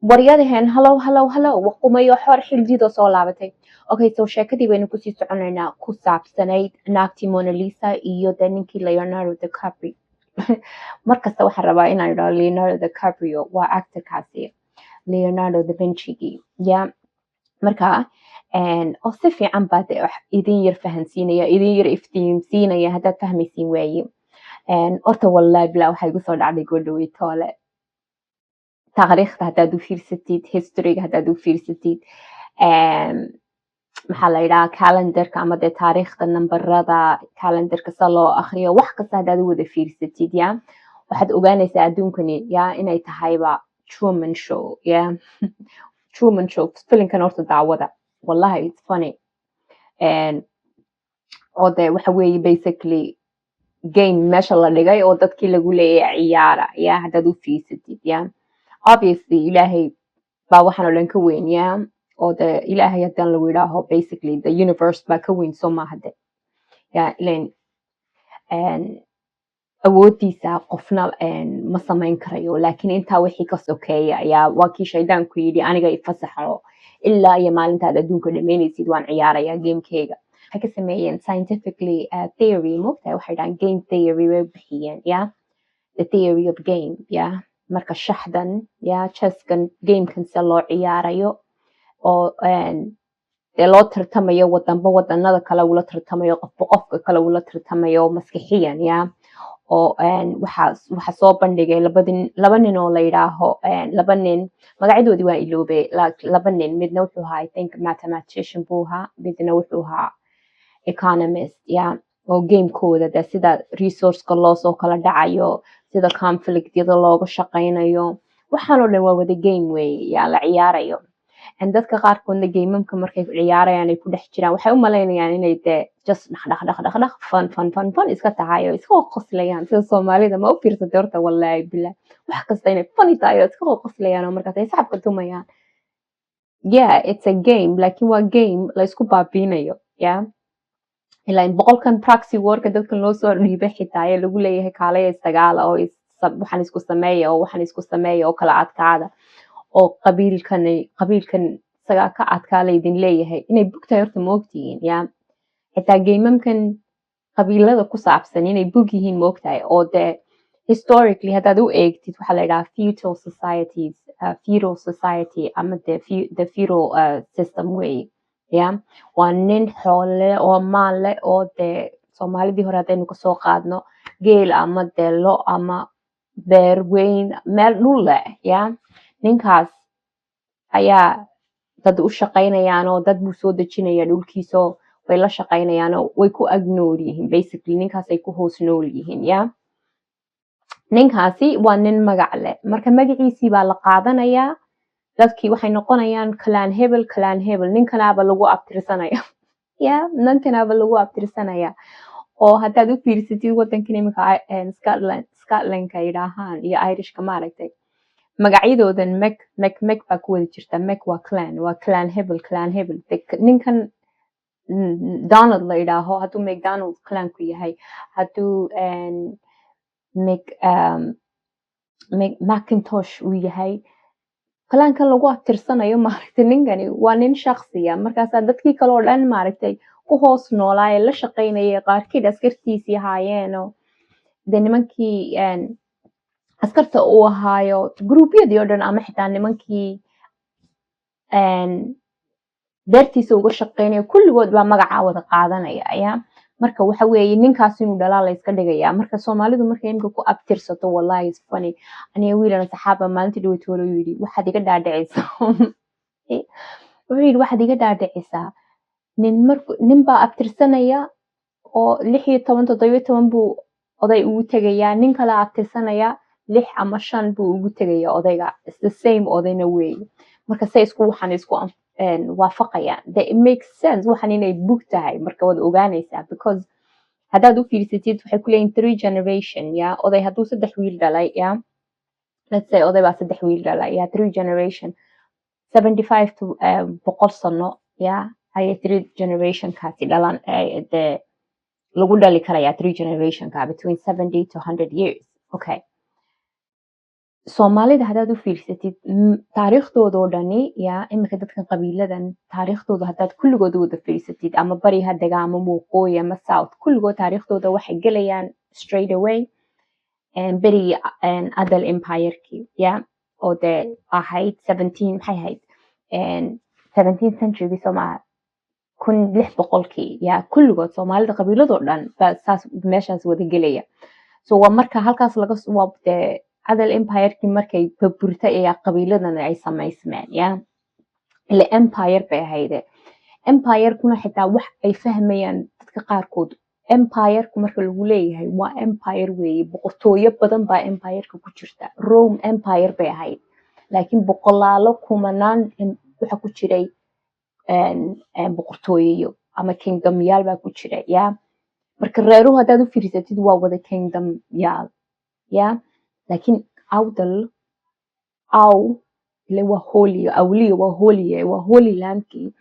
Waryadaheen, hello, hello, hello, waqumayo xor xildidoo soo laabatay. Okay, so sheekadii baynu kusii soconaynaa ku saabsanayd naagtii Mona Lisa iyo dee ninkii Leonardo DiCaprio. Markasta waxaan rabaa inaan idhaho Leonardo DiCaprio waa actorkaasi, Leonardo da Vincigi ya. Marka oo si fiican baa dee wax idin yar fahansiinaya, idin yar iftiimsiinaya, haddaad fahmaysiin waaye. Horta wallahi bilaa waxaa igu soo dhacday goodhawey toole. Taariikhda haddaad u fiirsatid, historyga haddaad u fiirsatid, maxaa la yidhaha, calendarka ama dee taariikhda, nambarada calendarka sa loo akriyo, wax kasta haddaad u wada fiirsatid, ya, waxaad ogaanaysaa adduunkani, ya, inay tahayba Truman Show. Ya, Truman Show filimkan horta daawada, wallahi it's funny. Oo dee waxa weeye basically game meesha la dhigay oo dadkii lagu leeyahay ciyaara. Ya, haddaad u fiirsatid, ya, obviously Ilaahay baa waxaan oo dhan ka weyn, ya. Oo de Ilaahay haddaan lagu yidhaaho, basically the universe baa ka weyn, soo maaha? De ya, ilan awoodiisa qofna ma samayn karayo, laakiin intaa wixii ka sokeeya ayaa waa kii shaydaanku yidhi, "Aniga ifasaxo, ilaa iyo maalintaad adduunka dhamaynaysid waan ciyaaraya gamekeyga." Waxay ka sameeyeen scientifically theory, moogtahay, waxay dhahaan game theory way bixiyeen, ya, the theory of game. Ya, marka shaxdan, ya, chesskan, gamekan se loo ciyaarayo oo dee loo tartamayo, wadanba wadanada kale ula tartamayo, qofba qofka kale ula tartamayo maskixiyan, ya. Oo waxaa soo bandhigay labadi laba nin oo la yidhaaho, laba nin magacyadoodii waa iloobay, laba nin, midna wuxuu ahaa, I think, mathematician buu ahaa, midna wuxuu ahaa economist, ya. Oo gamekooda dee sida resourceka loo soo kala dhacayo, sida conflictyada looga shaqaynayo, waxaan oo dhan waa wada game weeye, yaa, la ciyaarayo. And dadka qaarkoodna gameamka markay ciyaarayaan ay ku dhex jiraan, waxay u malaynayaan inay dee just dhaq dhaq dhaq dhaq dhaq, fun fun fun fun iska tahay oo iska qoslayaan. Sida Soomaalida ma u fiirsatay horta? Wallaahi billah, wax kasta inay funny tahay oo iska qoslayaan oo markaas ay sacabka tumayaan. Yeah, it's a game, laakiin waa game la isku baabiinayo. Yeah, ilaa in boqolkan proxy warka dadkan loo soo dhiibay xitaa ee lagu leeyahay kaalaya isdagaala oo waxaan isku sameeya oo waxaan isku sameeya oo kala adkaada oo qabiilkan qabiilkan isagaa ka adkaa laydin leeyahay, inay bug tahay horta ma ogtihiin? Ya, xitaa gameamkan qabiilada ku saabsan inay bug yihiin ma ogtahay? Oo dee historically haddaad u eegtid, waxaa la yidhaha feudal societies, feudal society ama the feudal system wey. Ya, waa nin xoole oo maal leh oo dee Soomaalidii hore haddaynu kasoo qaadno, geel ama dee lo ama beer weyn, meel dhul leh. Ya, ninkaas ayaa dad u shaqaynayaan oo dad buu soo dejinaya dhulkiisoo way la shaqaynayaan oo way ku ag nool yihiin, basically ninkaas ay ku hoos nool yihiin. Ya, ninkaasi waa nin magac leh, marka magaciisii baa la qaadanayaa. Dadkii waxay noqonayaan clan hebel, clan hebel, ninkanaaba lagu abtirsanaya. Ya, ninkanaaba lagu abtirsanaya. Oo haddaad u fiirsatid wadankan iminka Scotland, Scotlandka yidhaahaan iyo Irishka, maaragtay, magacyadoodan Mac Mac Mac baa ku wada jirta. Mac waa clan, waa clan hebel, clan hebel. Ninkan Donald la yidhaaho, hadduu McDonald clanku yahay, hadduu Mac Macintosh uu yahay clankan lagu abtirsanayo, maaragtay, ninkani waa nin shaksiya. Markaasaa dadkii kale oo dhan, maaragtay, ku hoos noolaa ee la shaqaynayay, qaarkiid askartiisii ahaayeenoo dee nimankii askarta uu ahaayo, gruubyadii oo dhan, ama xitaa nimankii beertiisa uga shaqeynaya, kulligood baa magacaa wada qaadanaya. Ya, marka waxa weeye ninkaas inuu dhalaa la iska dhigaya. Marka Soomaalidu markay imika ku abtirsato, wallahi is funny. Aniga wiilan saxaaba maalintii dhaweytoolo yidhi, "Waxaad iga dhaadhicisaa," wuxuu yidhi, "waxaad iga dhaadhicisaa nin marku nin baa abtirsanaya oo 16, 17 buu oday ugu tegayaa, nin kale abtirsanaya, lix ama shan buu ugu tegaya odayga, it's the same odayna weeye." Marka say isku waxaan isku waafaqayaan? It makes sense waxan inay bug tahay. Marka waad ogaanaysaa, because haddaad u fiirsatid, waxay ku leeyihin three generation. Ya, oday hadduu saddex wiil dhalay, ya, let's say oday baa saddex wiil dhalay, ya, three generation, 75 to 100 sano, ya, ayay three generationkaasi dhalan, dee lagu dhali karayaa three generationka between 70 to 100 years. Okay. Soomaalida haddaad u fiirsatid taariikhdooda oo dhani, ya, iminka dadkan qabiiladan taariikhdooda haddaad kulligood wada fiirsatid, ama bari ha dega ama waqooyi ama south, kulligood taariikhdooda waxay gelayaan straight away berigii Adal Empire-kii, ya, oo dee ahayd 17, maxay ahayd, 17th century, soo maaha, 1600-kii, ya. Kulligood Soomaalida qabiiladoo dhan baa saas meeshaas wada gelaya. So waa marka halkaas laga waa dee Adal Empire-kii markay burburtay ayaa qabiiladan ay samaysmeen, ya. Ile empire bay ahayde. Empire-kuna xitaa wax ay fahmayaan dadka qaarkood, empire-ku marka lagu leeyahay waa empire weeye, boqortooyo badan baa empire-ka ku jirta. Rome Empire bay ahayd, laakiin boqolaalo kumanaan waxa ku jiray boqortooyeyo ama kingdomyaal baa ku jira, ya. Marka reeruhu haddaad u fiirsatid waa wada kingdomyaal, ya. Laakiin Awdal, aw ile waa holy, awliya waa holy, waa holy landkii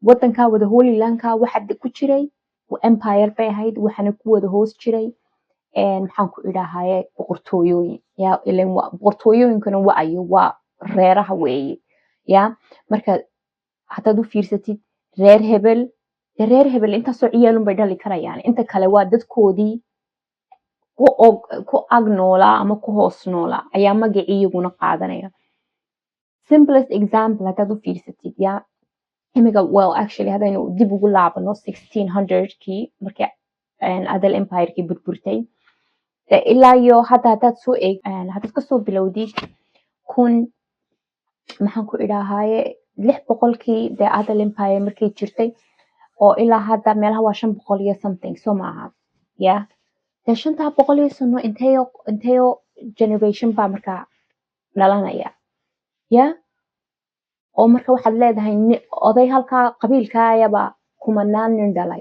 wadankaa wada holy landka waxa ku jiray empire bay ahayd, waxaana ku wada hoos jiray, maxaan ku idhahaye, boqortooyooyin, ya. Ilen boqortooyooyinkuna wa-ayo waa reeraha weeye, ya. Marka haddaad u fiirsatid reer hebel, dee reer hebel intaasoo ciyaalun bay dhali karayaan, inta kale waa dadkoodii ku ag noolaa ama ku hoos noolaa ayaa magacii iyaguna qaadanaya. Simplest example haddaad u fiirsatid, ya, imiga, well, actually, haddaynu dib ugu laabano 1600-kii markii Adal Empire-kii burburtay dee ilaa iyo hadda haddaad soo eeg, haddaad kasoo bilowdid kun, maxaan ku idhahaaye, 600-kii dee Adal Empire markay jirtay oo ilaa hadda meelaha waa 500 iyo something, soo maaha? Ya, dee 500 iyo sano inteeyo generation baa markaa dhalanaya, ya. Oo marka waxaad leedahay oday halkaa qabiilkaayaba kumanaan nin dhalay.